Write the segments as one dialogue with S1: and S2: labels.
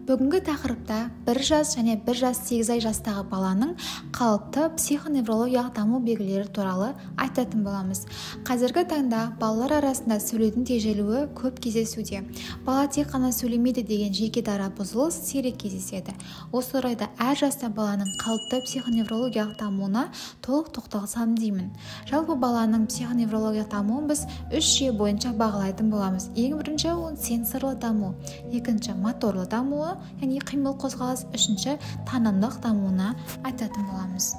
S1: Бүгінгі тақырыпта 1 жас және 1 жас 8 ай жастағы баланың қалыпты психоневрологиялық даму белгілері туралы айтатын боламыз. Қазіргі таңда балалар арасында сөйлеудің тежелуі көп кездесуде. Бала тек қана сөйлемейді деген жеке дара бұзылыс сирек кездеседі. Осы орайда әр жаста баланың қалыпты психоневрологиялық дамуына толық тоқталсам деймін. Жалпы баланың психоневрологиялық дамуын біз үш жүйе бойынша бағалайтын боламыз. Ең бірінші ол сенсорлы даму, екінші моторлы дамуы, яғни қимыл қозғалыс, үшінші танымдық дамуына айтатын боламыз.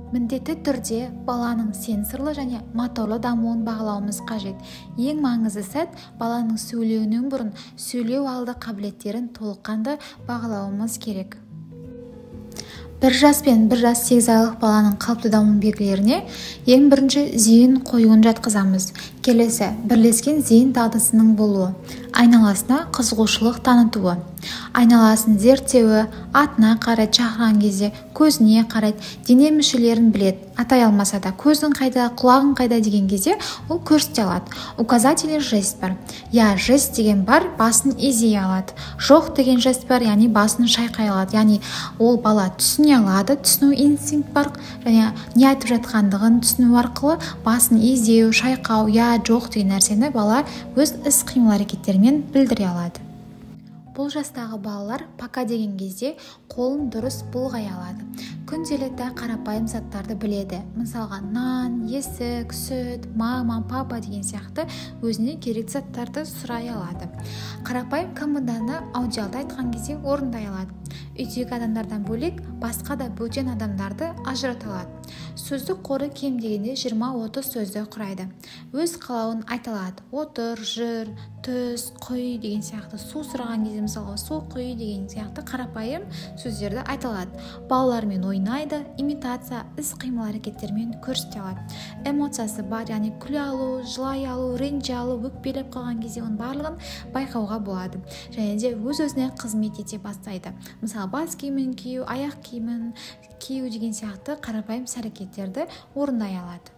S1: Міндетті түрде баланың сенсорлы және моторлы дамуын бағалауымыз қажет. Ең маңызды сәт баланың сөйлеуінен бұрын сөйлеу алды қабілеттерін толыққанды бағалауымыз керек. 1 жас пен 1 жас 8 айлық баланың қалыпты даму белгілеріне ең бірінші зейін қоюын жатқызамыз. Келесі бірлескен зейін дағдысының болуы, айналасына қызығушылық танытуы, айналасын зерттеуі, атына қарайды, шақырған кезде көзіне қарайды, дене мүшелерін біледі, атай алмаса да көзің қайда, құлағың қайда деген кезде ол көрсете алады. Указательный жест бар. Я жест деген бар, басын изей алады. Жоқ деген жест бар, яғни басын шайқай алады. Яғни ол бала түсіне алады, түсіну инстинкт бар, және не айтып жатқандығын түсіну арқылы басын изеу, шайқау, я, жоқ деген нәрсені бала өз іс-қимыл әрекеттерімен білдіре алады. Бұл жастағы балалар пока деген кезде қолын дұрыс бұлғай алады. Күнделікті қарапайым заттарды біледі. Мысалға, нан, есік, сүт, мама, папа деген сияқты өзіне керекті заттарды сұрай алады. Қарапайым команданы аудиалды айтқан кезде орындай алады. Үйдегі адамдардан бөлек басқа да бөтен адамдарды ажырата алады. Сөздік қоры кем дегенде 20-30 сөзді құрайды. Өз қалауын айта алады. Отыр, жүр, түс, құй деген сияқты, су сұраған кезде мысалға су құй деген сияқты қарапайым сөздерді айта алады. Балалармен ойнайды, имитация, іс-қимыл әрекеттермен көрсете алады. Эмоциясы бар, яғни күле алу, жылай алу, ренжи алу, өкпелеп қалған кезде оның барлығын байқауға болады. Және де өз-өзіне қызмет ете бастайды. Мысалы, бас киімін кию, аяқ киімін кию деген сияқты қарапайым іс-әрекеттерді орындай алады.